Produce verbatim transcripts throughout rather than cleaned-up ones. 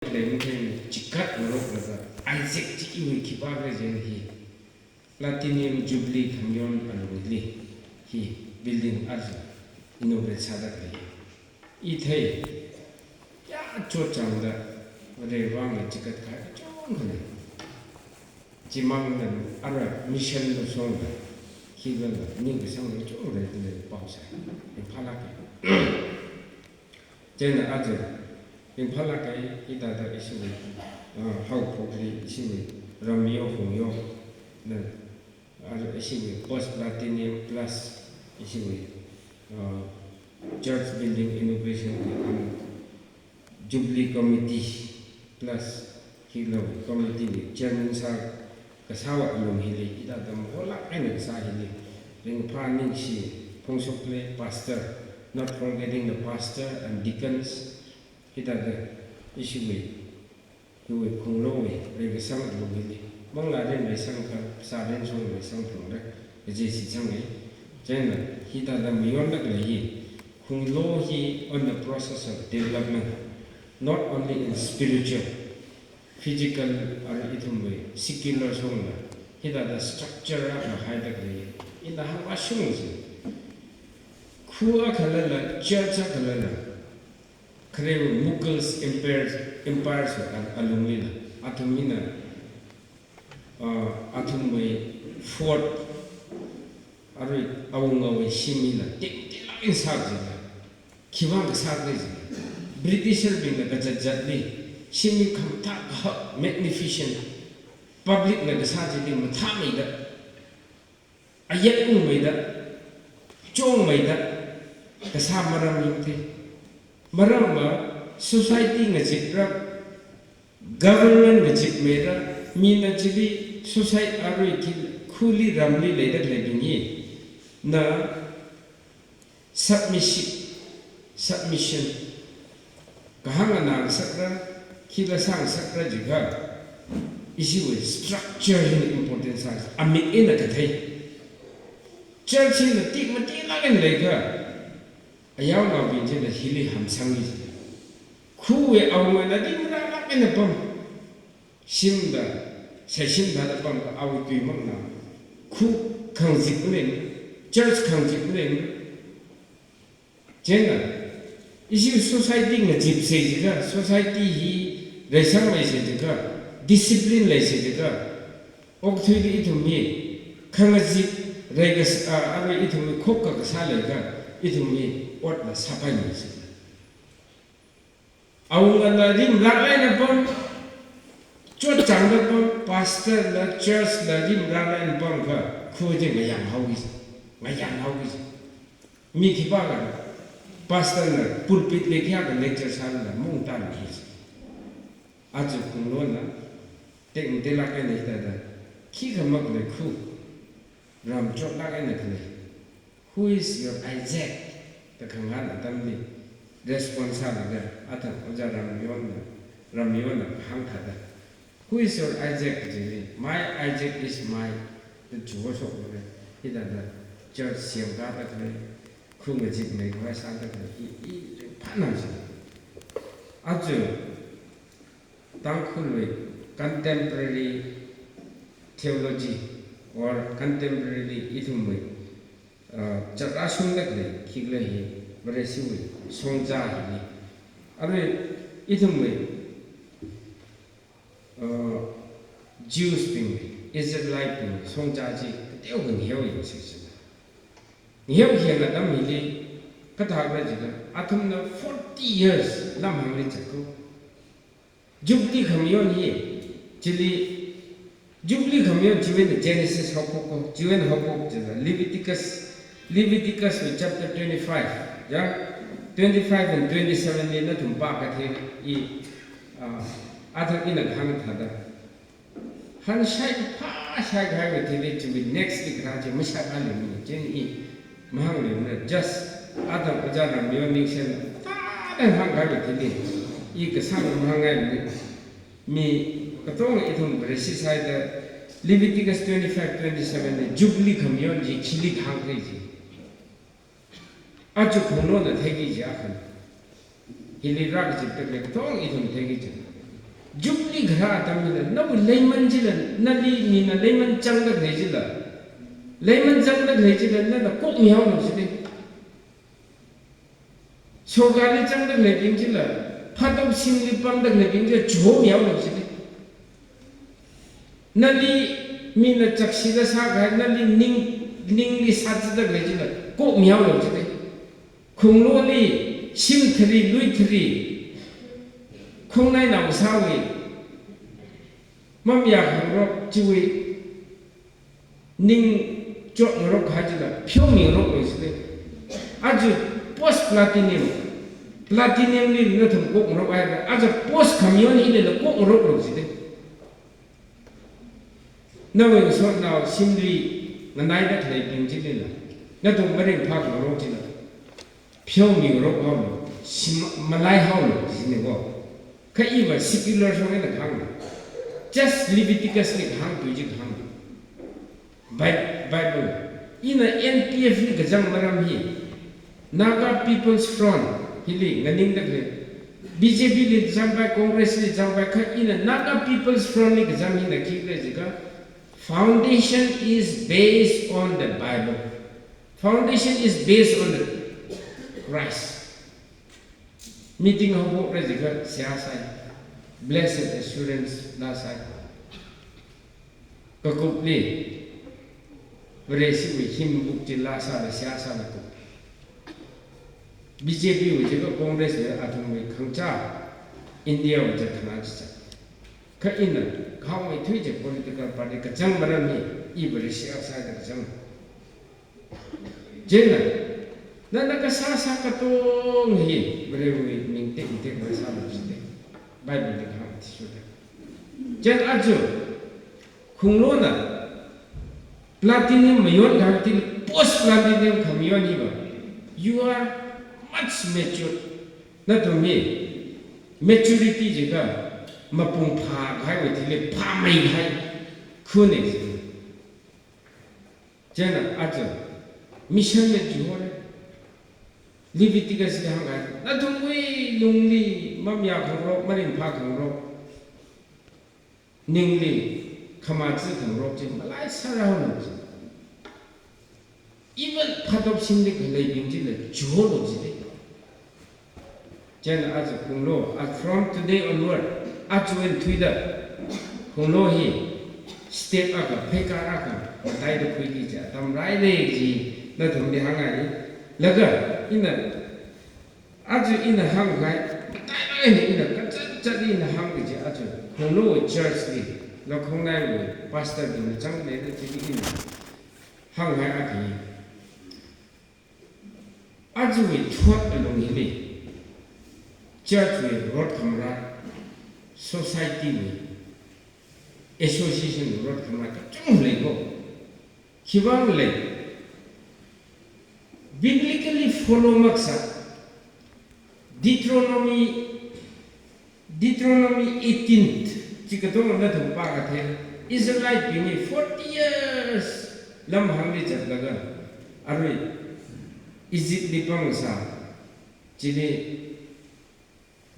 Lem kheng chikat ngaroklaga Isaac chi iwui khipākhala jin hi Platinum Jubilee khamayon alungli hi building aja inaugurate sāda khalei. I thei, ya chotchāngda, Varewui vang chikat kahai kachungkha lei. Chimangna ara mission lo shongda, khivangla ning kasang lo chungda lei pao sai. Ringphālāka. Chieina aja, ringphālāka hithāda ishiwui, ah, haophokli ishiwui ramyo phungyo, na, ara ishiwui Post Platinum Plus ishiwui, ah, Church Building Inauguration wui ang Jubilee Committee Plus hilo committee wui chairman sā kasāwui alung hili, hithāda maholāk eina kasā hili, ringphā ningshi phongshok lei pastor, not forgetting the pastor and deacons, hithāda ishiwui, iwui khunglowui reikasang alung hili, manglā ren reisang kha, phasā ren shong reisang phungra, kaji shitsanga. Chieina hithāda mayonda khalei hi, khunglo hi on the process of development, not only in spiritual, physical, ara ithumwui secular shongla, hithāda structure akha haida khalei, ina hāngvāshungsi. Khu akhalala, church akhalala, kharewui Mughals Empire, Empire wui al-, alunglila, athum hina, ah, athumwui fort, arui awungawui shim hila, tingtingla eina sā jila, khivang kasā khalei jila, Britisher bingna kazat zatli, shim hi khamathā kahak, magnificent, public na kasā chili mathāmeida, ayat ungmeida, chongmeida, kasā maram yangthei. Maramva society ngazipra, government ngazipmeira, mina chili society arui khi khuli ramli leida khaleibing hina submission, submission. Kahāng ana ngasakra, khila sāngasakra jiakha, ishiwui structure hina important sā, amik eina kathei. Church hina tik matilāk eina leiakha, ayaonaobing china hili hamsang ji. Khuwui awungana rimrālāk eina pam. Shimda, shaishim thāda pam kha awui tui mang na. Khu khangazip leng, church khangazip leng. Chieina, ishi society ngazipsa jiakha, society hi reisang leisa jiakha, discipline leisa jiakha, okathuili ithum hi, khangazip, reikas-, ah, arui ithum hi khokkha kasā leiakha, ithum hi otla sāpaimisa. Awungana rimrālāk eina pam, chotchāngda pam, pastor la, church la rimrālāk eina pam kha, khu chi ngayang haoki, ngayang haoki. Mi khipākha, pastor na pulpit li khayākha lecture sālala, mungtan ki. Aja khunglona, tekmateilāk eina hithāda, khikha makhalei khu, ram chotlāk eina khalei. "Who is your Isaac?" da khangahān atamli response sālaga, athang Ojā Ramyonna, Ramyonna kahāng thāda, "Who is your Isaac?" kajili, "My Isaac is mine," da chiwui shokmara. Hithāda church semkāda khalei, khu ngazipmei khavai sāda khalei, i, i ringphānāsi. Aja Tangkhulwui contemporary theology or contemporarily ithumwui, uh, chat rāshungda khalei khikhala hi Vareshiwui shongza hili. Arui ithumwui, uh, Jews bing, Israelite bing shongza chi kateokha ngaheo yangsi china. Ngaheo khayang atam hili kathākhala jiakha, athumna forty years lamhāngli zatkhui. Jubilee khamayon hi, chili, Jubilee khamayon chiwui eina Genesis haophok ko, chiwui eina haophok chila, Leviticus, Leviticus wui chapter twenty-five, ya, twenty-five and twenty-seven li nathum pākathui i, ah, athang ina kahāng thāda. Hanshai phāshai kahaiwui thili chiwui next li kharā chi mashaipaimana, chieina i mahāngmana, just athang Ojā Ramyon Ningshen thāda hāngkahaiwui thili, i kasāng mahāngngaimana. Mi katonga ithum Vareshi sāhaida Leviticus twenty-five twenty-seven li Jubilee khamayon chi khili kahāng khalei chi. Aja khunglona theiki kaji akhana. Hili rākazipda khalei katonga ithum theiki kaji. Jubilee kharā atam hila, nawui leiman chila, nali mina leiman zangda khalei chila, leiman zangda khalei chila, nana kokmihaolu jide. Sorkarli zangda khaleibing chila, phatop shimli pamda khaleibing chila, chihomihaolu jide. Nali mina chakshida sākahai, nali ning, ningli sāzada khalei chila, kokmihaolu jide. Khongloli, shim thari, lui thari, khongnainao sāwui, mamayā khangarok chiwui, ning chotngarok kahai chila, pheomingaroklu jide. Aja post platinum, platinum li nathum kokngarok haira, aja post khamayon hilila kokngaroklu jide. Nawui ngasotnao shimli nganaida khaleibing chilila, nathum maringphā khangarok chila, pheomingarokhaolu, shim-, malaihaolu, jine ko. Kha iva secular shong eina kahāng. Just Leviticus li kahāng, tui chi kahāng. Bi-, Bible. Ina N P F li kazang maram hi, Naga People's Front hili nganingda khalei. B J P li zangpai, Congress li zangpai, kha ina Naga People's Front li kazang hina khikhala jiakha, foundation is based on the Bible. Foundation is based on the Christ. Meeting haophokra jiakha seihā sāi. Blessed Assurance laa sāi. Kakupli Vareshiwui hymn book chi laa sāda seihā sāda kup. B J P wui jiakha Congress wui athumwui khangachā India wui zatkhana chi zat. Kha ina, khaungai thuicha political party kazang maram hi, i Vareshi akha sāda kazang. Chieina, nana kasā sā katonga hi, Varewui ming tekmatek sālu jide. Bible li kahāng athishurda. Chieina aja, khonglona, platinum mayon kahai thili, post platinum khamayon hiva, you are much matured. Nathum hi, maturity jiakha, mapung phākahaiwui thili, phāmeikahai khune jide. Chieina aja, mission li chihore. Leviticus li hāngkahai, nathumwui lungli mamayā khangarok, maringphā khangarok, ningli khamazā khangarok chi malaisāraolu jide. Even phatop shimli khaleibing chila chihoolu jide. Chieina aja khonglo, a from today onward, aja eina thuida, khonglo hi step akha, pheikar akha mataida khuiki kaji atam rāhaira kaji nathumli hāngngai. Laga ina, aja ina hāngngai, matailāk eina ina kazat zat ina hāngki kaji aja khonglo church li, la khongnaiwui pastor bingna zangda leida chili ina hāngngai akha hi. Ajawui thot alung hili, church wui rot khamarā, society wui, association wui rot khamarā kachungkha lei ko. Khiwuivang lei, biblically follow makasā, Deuteronomy, Deuteronomy eighteen chi katonga nathum pākathei, Israelite bingli forty years lamhāngli zatlaga, arui Egypt li pamsā, chili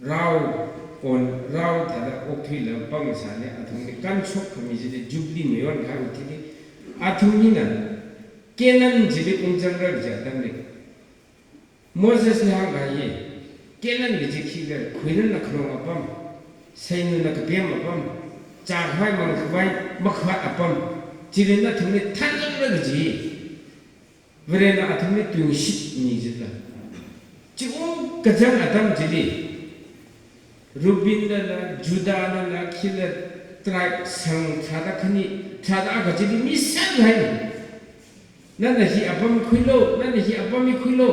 rao on, rao thāda okthuilaga pamsāli, athumli kanshok khami chili, Jubilee mayon kahai thili, athum hina Canaan chili ungzangra kaji atamli, Mosesna hāngkahai, Canaan kaji khikhala, khuinana khalong apam, seinana kapem apam, chākhavai mangkhavai makhavāt apam, chili nathumli thanzangra kaji. Varena athumli tuingashit mi jila. Chi ungkazang atam chili, Reuben lala, Judah lala, khila tribe sang tharāda khani, tharāda akha chili misākahai. Nana hi apam khuilu, nana hi apam hi khuilu,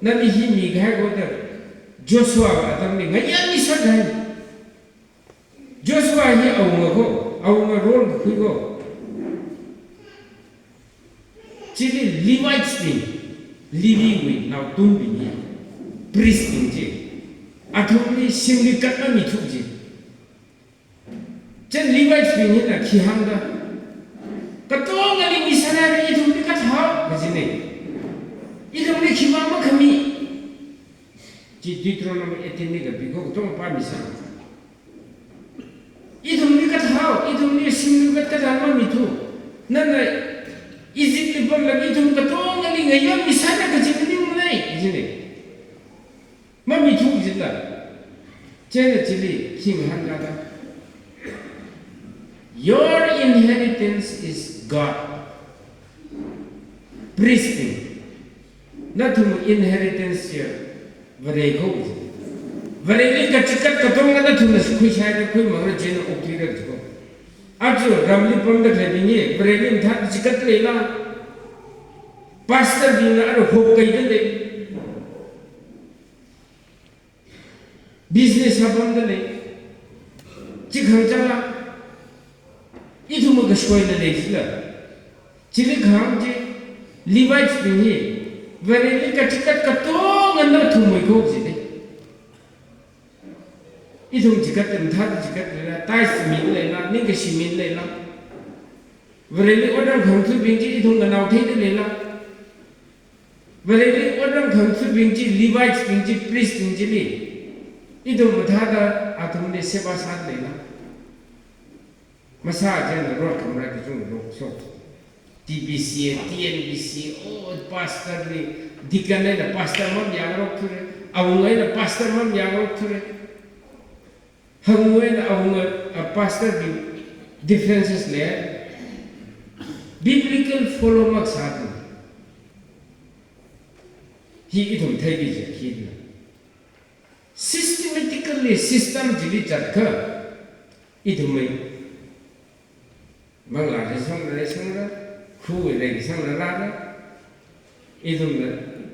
nali hi mikahai ko da Joshua atamli ngayā misākahai. Joshua hi awunga ko, awunga role kakhui ko. Chili Levites bing, Leviwui naotunbing hi, priest bing chi, athumli shimli kat mamithuk ji. Chieina Levites bing hina khi hāngda, katongali misāra, ithumli kathao kajine. Ithumli khiwui makhami. Chi Deuteronomy eighteen li kapi ko, katonga pāmisā. Ithumli shimli katkathā mamithu. Nana Egypt li pamlaga ithum katongali ngayonmisāra kaji maningmana, jina. Mamithu jila. Chieina chili, khi ngahānkada. Your inheritance is God. Priest bing. Nathum inheritance ya Vare kho ji. Vareli kachikat katonga nathumna khuishaira, khuimangra, chieina okthuira ji kho. Aja ramli pamda khaleibing hi, Vareli mathāda chikat leila. Pastor bingna ara hokkaida lei. Business sāpamda lei. Chi khangachāla. Ithum kashoila lei jila. Chili kahāng chi, Levites bing hi, Vareli kachikat katonga nathum mui kho jina. Ithum chikat mathāda chikat leila, tithes mila leila, ningkashi mila leila. Vareli otram khangatha̱bing chi ithum nganao theida leila. Vareli otram khangatha̱bing chi, Levites bing chi, priest bing chili ithum mathāda athumli seba sāda leila. Masā chieina rot khamra kachungkha rot so. T B C, T N B C, oh, pastor li, deacon eina pastor mamayāngarokthura, awunga eina pastor mamayāngarokthura. Hangwui eina awunga, a pastor bing differences lei. Biblical follow makasāthei. Hi ithum theiki kaji hina. Systematically system chili zatkha, ithumwui manglā reisang, reisangla, khuwui reisangla rāla, ithumna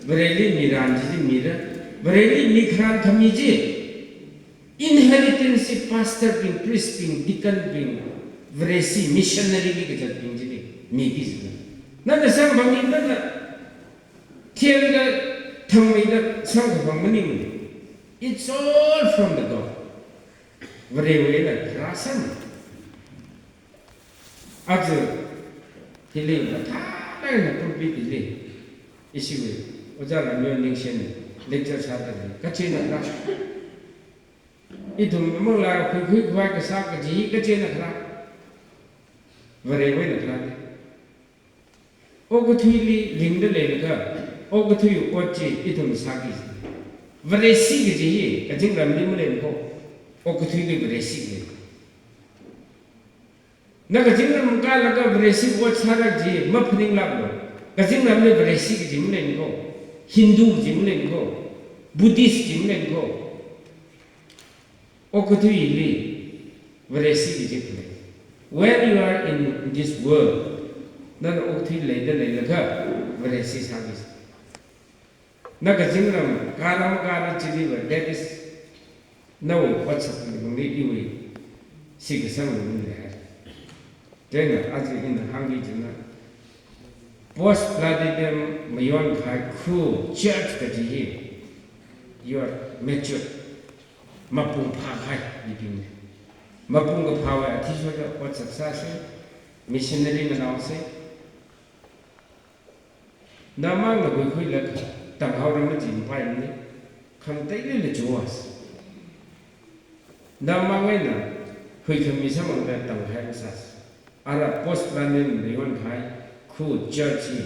Vareli miran chi mira, Vareli mikharan khami chi, inheritance chi pastor bing, priest bing, deacon bing, Varesi missionary li kazatbing chili miki jina. Nana samphang maningmana, themda thangmeida samkaphang maningmana. It's all from the God. Varewui eina rāsang. Aja, hili mathālāk eina pulpit hili, ishiwui Ojā Lamyon Ningshen lecture sāda lei, kachi eina khala. Ithum manglā khuikhui khavai kasā kaji hi kachi eina khala. Varewui eina khala. Okathuili ringda leilaga, okathui ot chi ithum sāki. Varesi kaji hi kazingramli maleimana kho, okathuili Varesi lei. Na kazingram kālaga Varesi ot sāra kaji maphaninglākmana. Kazingramli Varesi kaji maleimana kho, Hindu kaji maleimana kho, Buddhist kaji maleimana kho. Okathuili Varesi kaji khalei. When you are in this world, nana okathui leida leilaga Varesi sāki. Na kazingram kāra makāra chiliva, that is nawui WhatsApp li mangli iwui shitkasang lungli hai. Chieina aja ina hāngki kajina, post platinum mayonkahai khu church kaji hi, you are mature. Mapung phākahai mibingna. Mapung kaphāwui athishurda WhatsApp sāsa, missionary nganaosa. Namangna huikhuilaga tanghaora majipaimana, khangateilila chiwuiasa. Namang eina huikhami samphangda tangkahai masāsa. Ara post platinum mayonkahai khu church hi,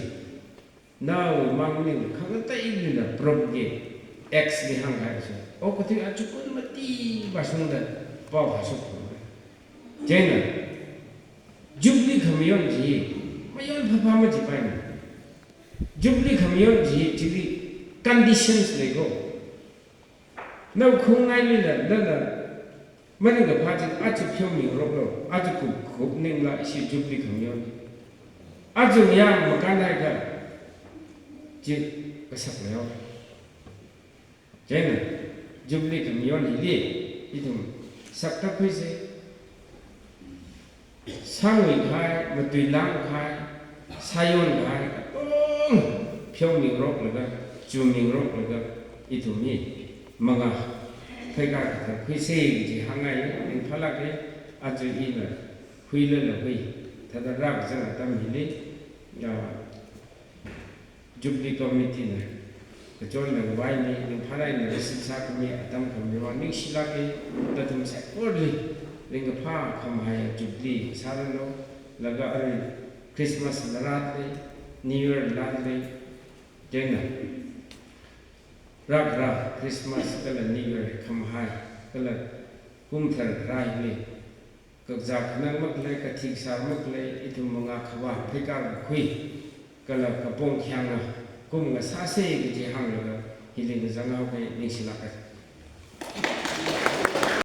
nawui mang maningla khangateilila propagate, X li hāngkahai sa. Okathui achukun mati vāshungda pao hāshok phungna. Chieina, Jubilee khamayon chi, mayon phāphā majipaimana. Jubilee khamayon chi, chili conditions lei kho. Nawui khongnailila, nana maringkaphā chi aja pheomingaroklu, aja kup, kup ningla ishi Jubilee khamayon. Aja ngayā makānhai kaji kasak leihaowa. Chieina, Jubilee khamayon hili, ithum sakta khuisa, sāngui kahai, matuilang kahai, sāyon kahai, katong pheomingaroklaga, chumingaroklaga, ithum hi mangā pheikar kathar khuisa kaji hāngngai, ringphālāka, aja ina huilala hui, thāda rākazang atam hili, ah, Jubilee Committee na kachon nangvaimi, ringphālāk eina receive sākhami atam khamiwui vang ningshilāka, nathum saikorali ringkaphā khamahai Jubilee sāranu, laga arui Christmas larat lei, New Year lat lei, chieina rākhara Christmas kala New Year khamahai, kala kum tharkharā hili, kakazā khanang makhalei, kathi kasār makhalei, ithum mangā khavā pheikar kakhui, kala kapong khayāngna kum ngasāsa kaji hānglaga, hili ngazanghao kajina ningshilāka.